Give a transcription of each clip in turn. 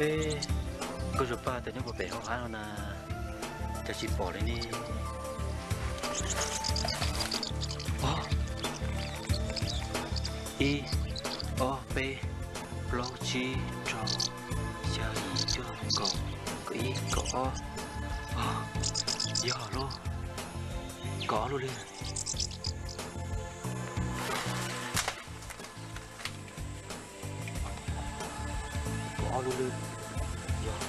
Koj tus paj tes nyob puag pem hauv hav no na, cas tsis pom li ne? Ob, ib, ob, peb, plaub, tsib, rau, xya, yim, cuaj, kaum, kaum ib, kaum ob. Yog lub, kaum ob lub li. Kaum ob lub lwm. Yog.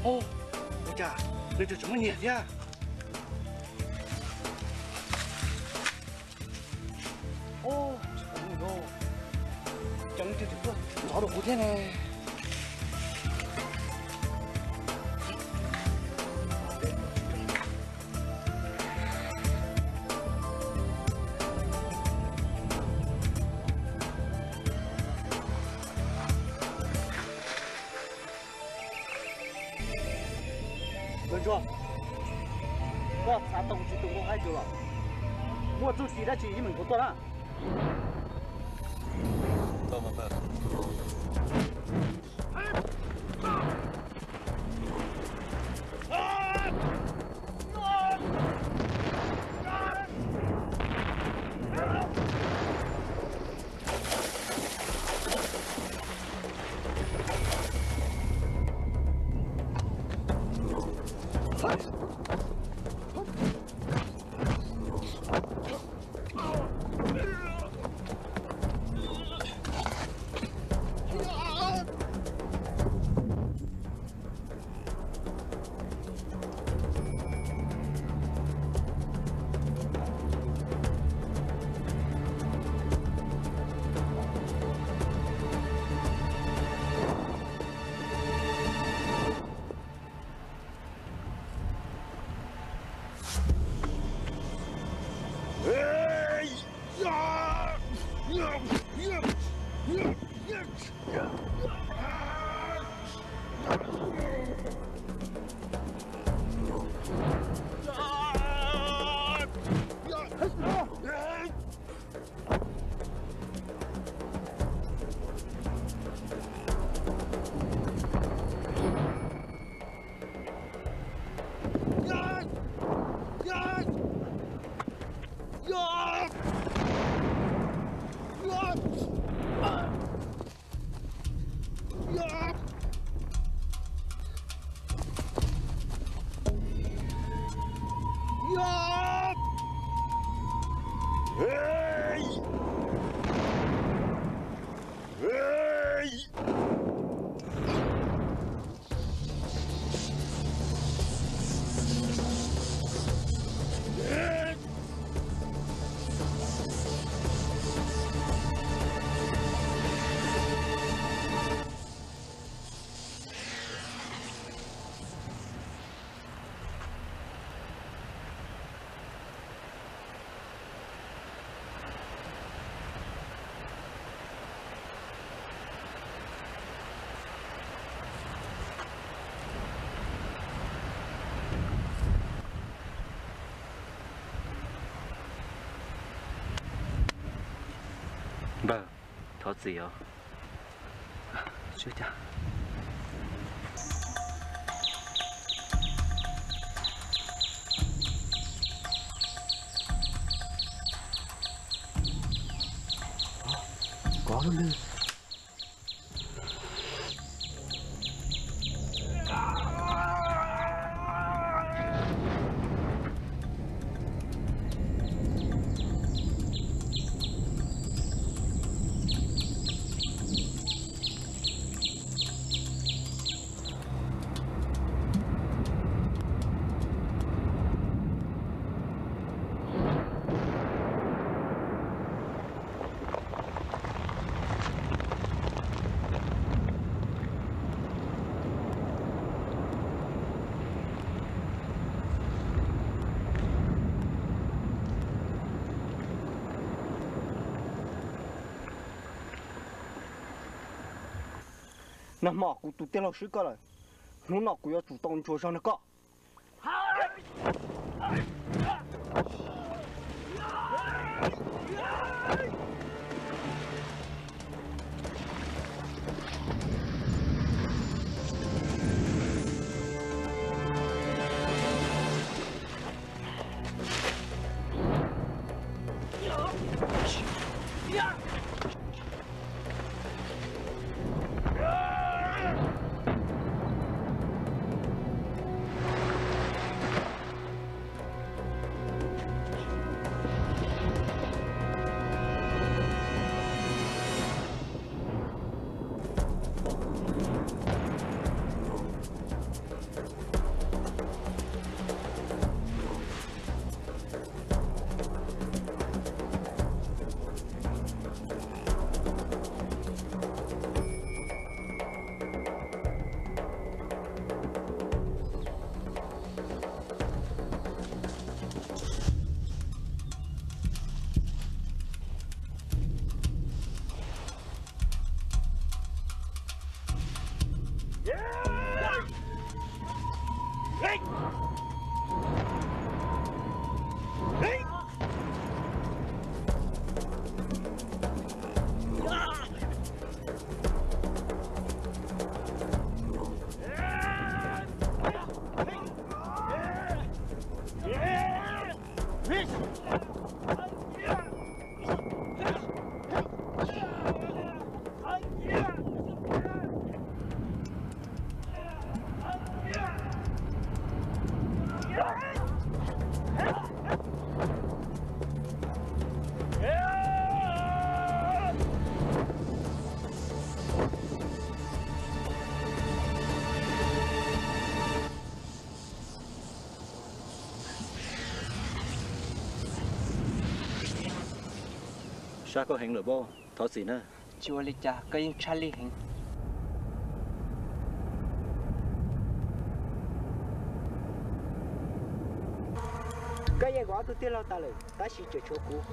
Ua cas nws tseem tsis muaj nyiam thiab? Ub, tsis pom nws, cas nws tseem tuaj ntxov rau kuv thiab ne? Nkauj Ntsuag, koj xav tau kuv txiv tus nkauj haib twg los? Muaj txuj ci dab tsi yeej meem nkaus tuaj na. Thov txim os. Kov lub lwg. Nag hmo kuv tus tij laug swb koj lawm, hnub no kuv yuav tsum tau ntsuas zog nrog koj. Sab koj heev lawm pob, thov txim na. Tsis ua li cas, koj yeej tshaj lij heev. Koj yeej kom ob tug tij laug tas lawm, tab sis tseem tshuav kuv.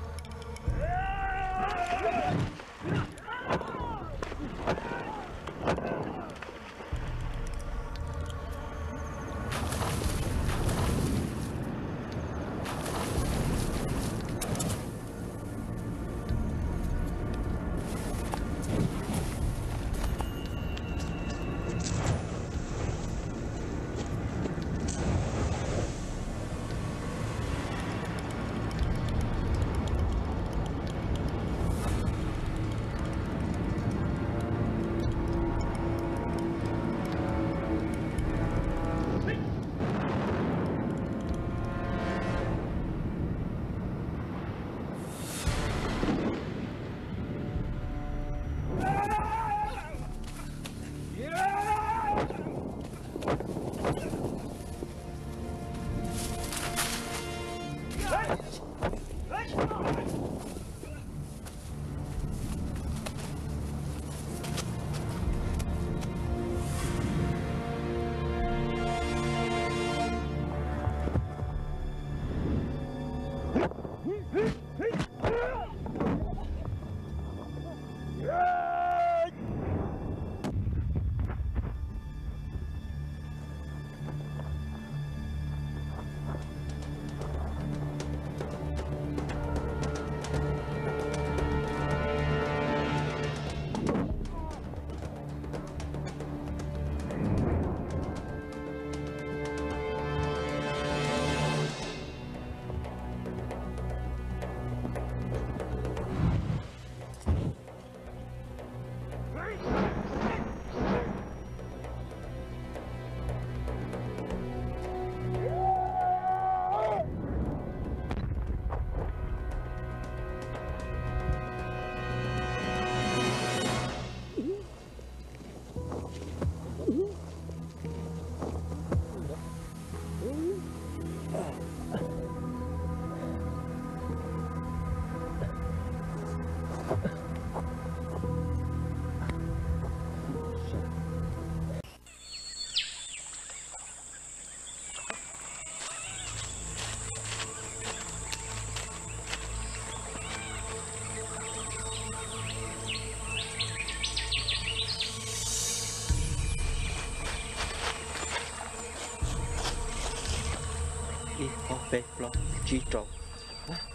Ib, ob, peb, plaub, tsib, rau.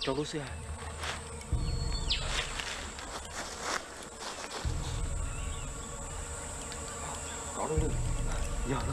Rau lub xwb hais. Yog.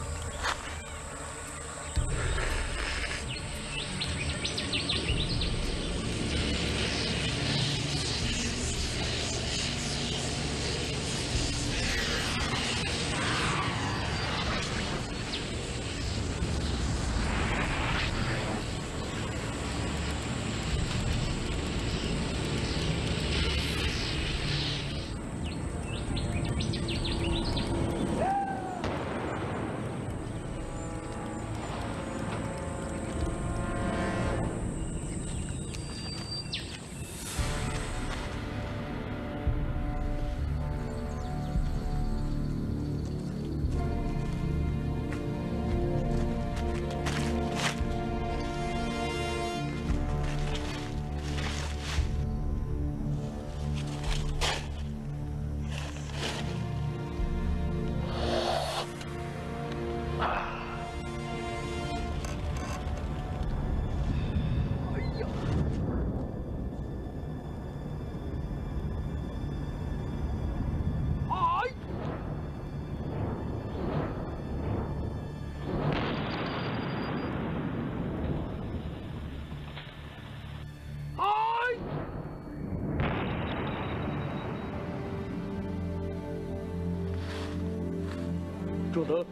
Tsuag ntawd,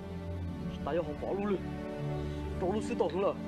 tas yog hauv pov lub lwg, rau lub xwb tau heev lawm.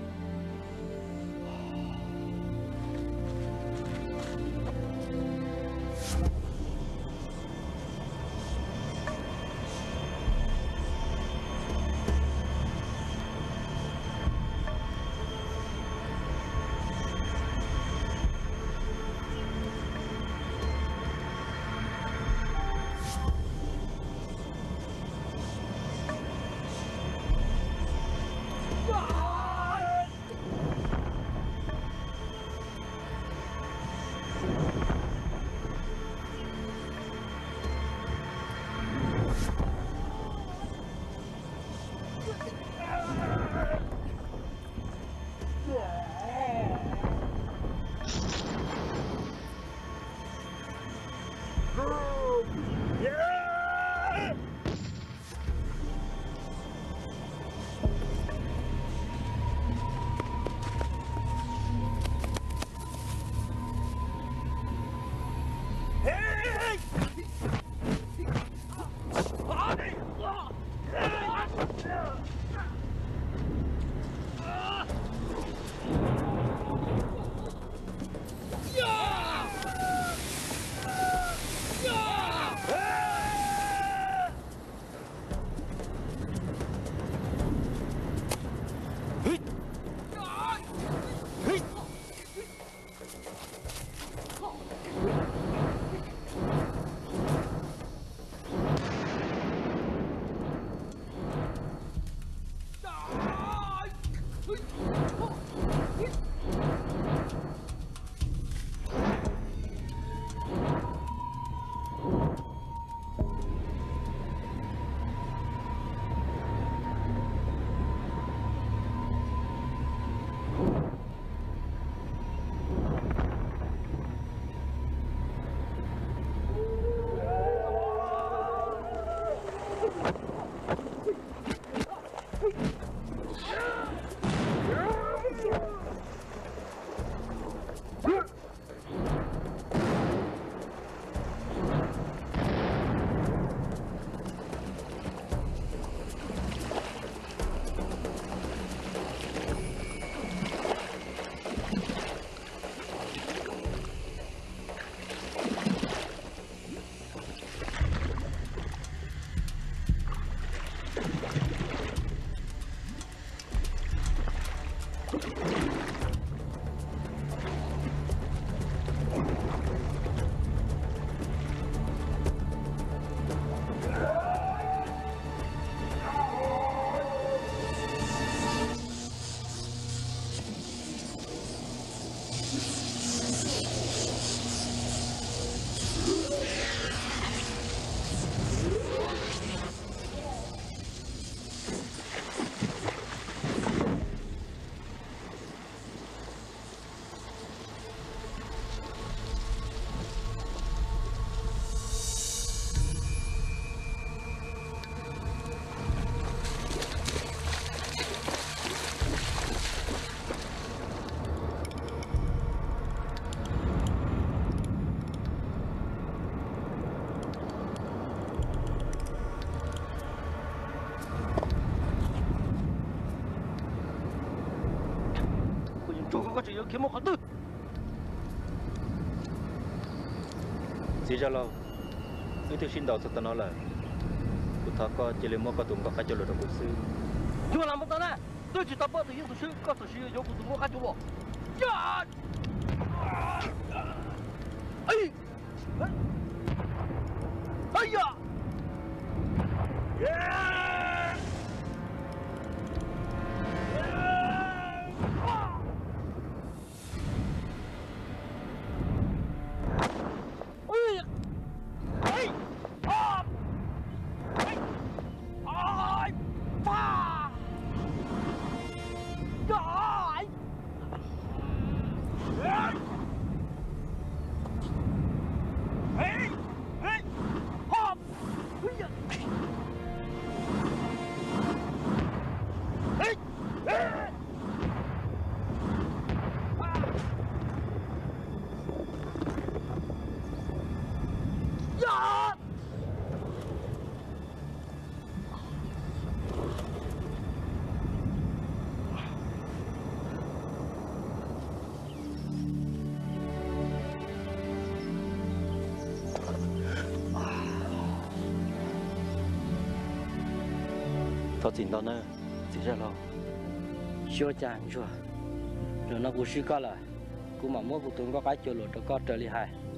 tsuag koj tseem yuav khiav mus qhov twg? Txiv zaj laug, wb twb sib ntaus txog tau no lawm, kuv thov koj cia li muab koj tus nkauj qab cua hluas rau kuv xwb. Nyuaj los mus tau na, twb tsis tau pom tus yeej tus swb, koj txawm siv yuav kuv tus nkauj qab cua hluas. Thov txim ntau nawb, txiv zaj laug. Xyov cas ntsuag, zaum no kuv swb koj lawm, kuv mam muab kuv tus nkauj qab cua hluas rau koj raws li hais.